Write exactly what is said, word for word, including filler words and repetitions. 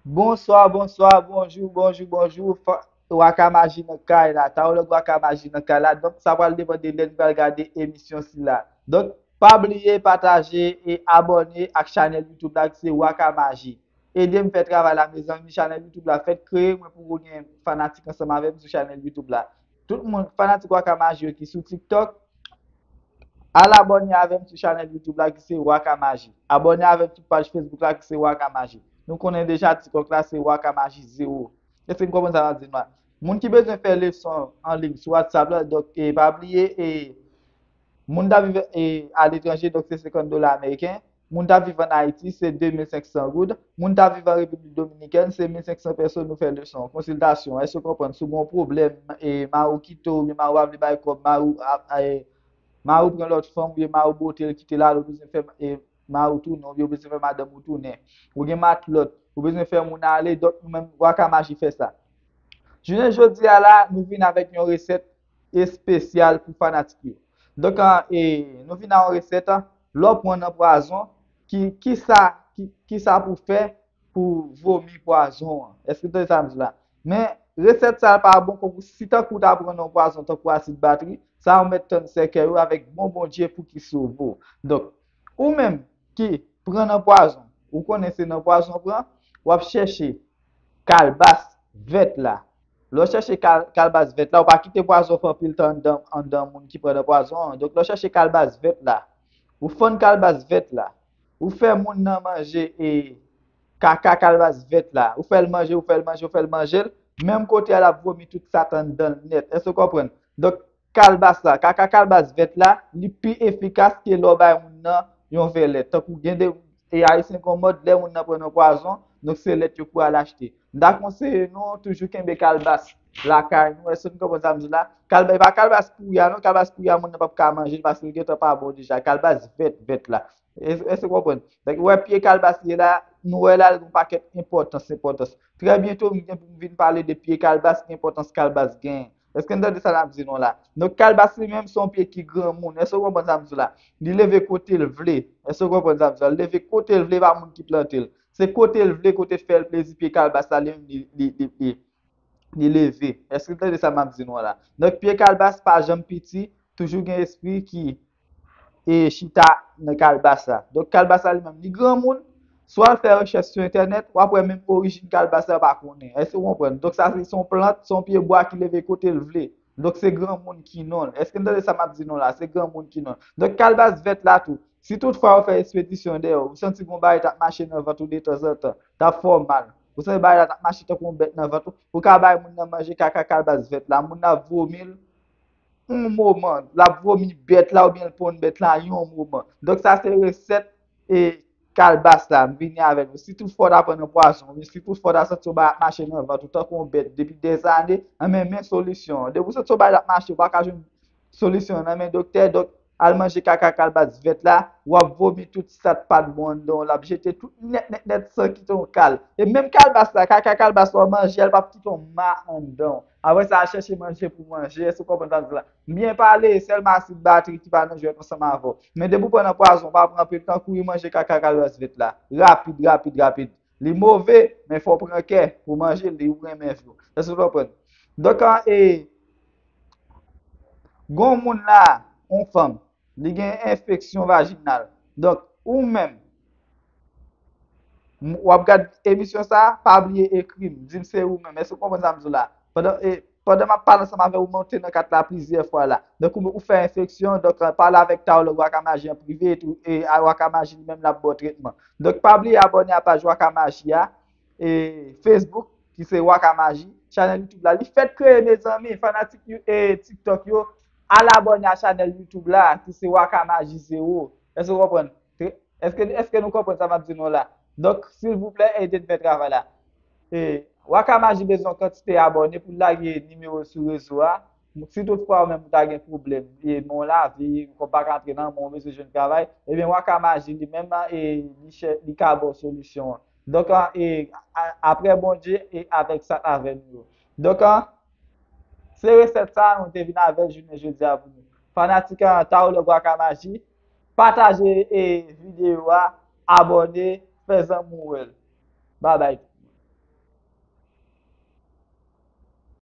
Bonswa, bonswa, bonjou, bonjou, bonjou. Fa- Waka Maji nan kay la. Taolog Waka Maji nan kay la. Donk, sa pral depann de lè nou pral gade emisyon sila. Donk, pa bliye pataje e abòne ak chanèl YouTube la ki se Waka Maji. Ede m fè travay la, mezanmi. Chanèl YouTube la fèk kreye, mwen pou gen fanatik ansanm avè m sou chanèl YouTube la. Tout moun, fanatik Waka Maji yo ki sou TikTok, al abòne avè m sou chanèl YouTube la ki se Waka Maji. Abòne avè m sou paj Facebook la ki se Waka Maji. Nou konnen deja TikTok la se Waka Maji zewo. Èske n konprann sa m ap di nou la? Moun ki bezwen fè leson an liy sou WhatsApp la, donk, e, pa bliye, e, moun ta viv e, aletranje, donk se senkant dola ameriken. Moun ta viv an Ayiti, se de mil senk san goud. Moun ta viv an Repiblik Dominikèn, se mil senk san pèsòn nou fè leson. Konsiltasyon, èske w konprann? Si w gen yon pwoblèm, e, mari w kite w, oubyen mari w pa vle bay kòb, mari w, a, a, e, mari w pran lòt fanm, oubyen mari w bote l, kite l ale, ou bezwen fè, e, mari w tounen, oubyen ou bezwen fè madanm ou tounen. Ou gen matlòt, ou bezwen fè moun ale, donk nou menm, Waka Maji fè sa. Jounen jodi a la, nou vin avèk yon resèt espesyal pou fanatik yo. Donk, an, e, nou vin a yon resèt, an, lè w pran nan pwazon, ki, ki sa, ki, ki sa pou fè pou vomi pwazon an. Èske w tande sa m di la? Men, resèt sa a pa bon kòm si tankou w ta pran nan pwazon tankou asid batri, sa a w mèt tann sèkèy ou avèk bon Bondye pou ki sove w. Donk, ou menm ki pran nan pwazon, ou konnen se nan pwazon pran, w ap chèche kalbas vèt la. Lè w chèche kal, kalbas vèt la, ou pa kite pwazon fè anpil tan anndan, anndan moun ki pran nan pwazon an. Donk, lè w chèche kalbas vèt la, ou fann kalbas vèt la, ou fè moun nan manje e kaka kalbas vèt la, ou fè l manje, ou fè l manje, ou fè l manje l, menm kote a l ap vomi tout sa t anndan l nèt. Èske w konprann? Donk, kalbas la, kaka kalbas vèt la, li pi efikas ke lè w bay moun nan yon vè lèt. Tankou gen de, e Ayisyen gen yon mòd, lè moun nan pran nan pwazon, donk se lèt yo pou al achte. M ta konseye nou toujou kenbe kalbas lakay nou. Èske nou konprann sa m di la? Kalbas, e pa kalbas pouri a non, kalbas pouri a moun nan p ap ka manje l paske l gentan pa bon deja. Kalbas vèt, vèt la. Èske w konprann? Donk, ou wè pye kalbas ye la, nou wè la, l gen yon pakèt enpòtans, enpòtans. Trè byento, m gen pou m vin pale de pye kalbas, enpòtans kalbas genyen. Èske n tande sa n ap di nou la? Donk, kalbas li menm se yon pye ki granmoun. Èske w konprann sa m di la? Li leve kote l vle. Èske w konprann sa m di la? Li leve kote l vle, pa moun ki plante l. Se kote l vle, kote fè l plezi, pye kalbas la, li menm, li, li, li, li, li leve. Èske n tande sa m ap di nou la? Donk, pye kalbas pa janm piti, toujou gen espri ki e chita nan kalbas la. Donk, kalbas la li menm, li granmoun. Si w al fè rechèch sou entènèt, w ap wè menm orijin kalbas la pa konnen. Èske w konprann? Donk, sa se yon plant, se yon pye bwa ki leve kote l vle. Donk, se granmoun ki non l. Èske n tande sa m ap di nou la? Se granmoun ki non l. Donk, kalbas vèt la tou. Si toutfwa ou fè espedisyon dèyè, ou santi gon bagay t ap mache nan vant ou detanzantan, t ap fè w mal. Ou santi bagay la t ap mache tankou yon bèt nan vant ou, ou ka bay moun nan manje kaka kalbas vèt la. Moun nan ap vomi l, yon moman, l ap vomi bèt la oubyen l ponn bèt la yon moman. Donk sa se resèt e kalbas la, m vini avè nou. Si toutfwa w ta pran nan pwazon, oubyen si toutfwa w ta santi yon bagay ap mache nan vant ou tankou yon bèt depi dèzane, anben men solisyon an. Depi w santi yon bagay ap mache, ou pa ka jwenn solisyon an nan men doktè, donk al manje kaka kalbas vèt la, w ap vomi tout sa k pa t bon anndan w, l ap jete tout nèt, nèt, nèt san ki te yon kal. E menm kalbas la, kaka kalbas la, w manje, l p ap kite yon ma anndan w. Apre sa, al chèche manje pou w manje, èske w konprann sa m di la? M byen pale, sèlman asid batri ki pa nan jwèt ansanm avè w. Men depi w pran nan pwazon, pa pran anpil tan, kouri manje kaka kalbas vèt la. Rapid, rapid, rapid. Li move, men fò w pran kè pou w manje l, li ou renmen vyo. Èske w konprann? Donk, an, e, gon moun la, yon fanm, li gen enfeksyon vajinal. Donk, ou menm, m- w ap gad emisyon sa a, pa bliye ekri m, di m se ou menm. Èske w konprann sa m di w la? Pandan, e, pandan m ap pale ansanm avè w, monte nan kat la plizyè fwa la. Donk, ou, ou fè enfeksyon, donk, pale avèk Taolog Waka Maji an prive, etou, e, a Waka Maji li menm l ap ba w tretman. Donk, pa bliye abòne a paj Waka Maji a, e, Facebook, ki se Waka Maji, chanèl YouTube la. Li fèk kreye, mezanmi, fanatik yo, e, TikTok yo, al abòne a chanèl YouTube la, ki se Waka Maji zewo. Èske w konprann? Èske, èske nou konprann sa m ap di nou la? Donk, silvouplè, ede n fè travay la. E, Waka Maji bezwen yon kantite abòne pou l lage nimewo l sou rezo a. Si toutfwa ou menm ou ta gen pwoblèm, e, men w lavi, kòb pa ka antre nan men w, ou bezwen jwenn travay, ebyen, Waka Maji li menm, e, li chè, li ka ba w solisyon an. Donk, an, e, a- apre Bondye, e avèk sa k avè nou yo. Donk, an, se resèt sa a nou te vin avè l jounen jodi a pou nou. Fanatik, an, Taolog Waka Maji, pataje, e, videyo a, abòne, fè zanmi w wè l. Babay.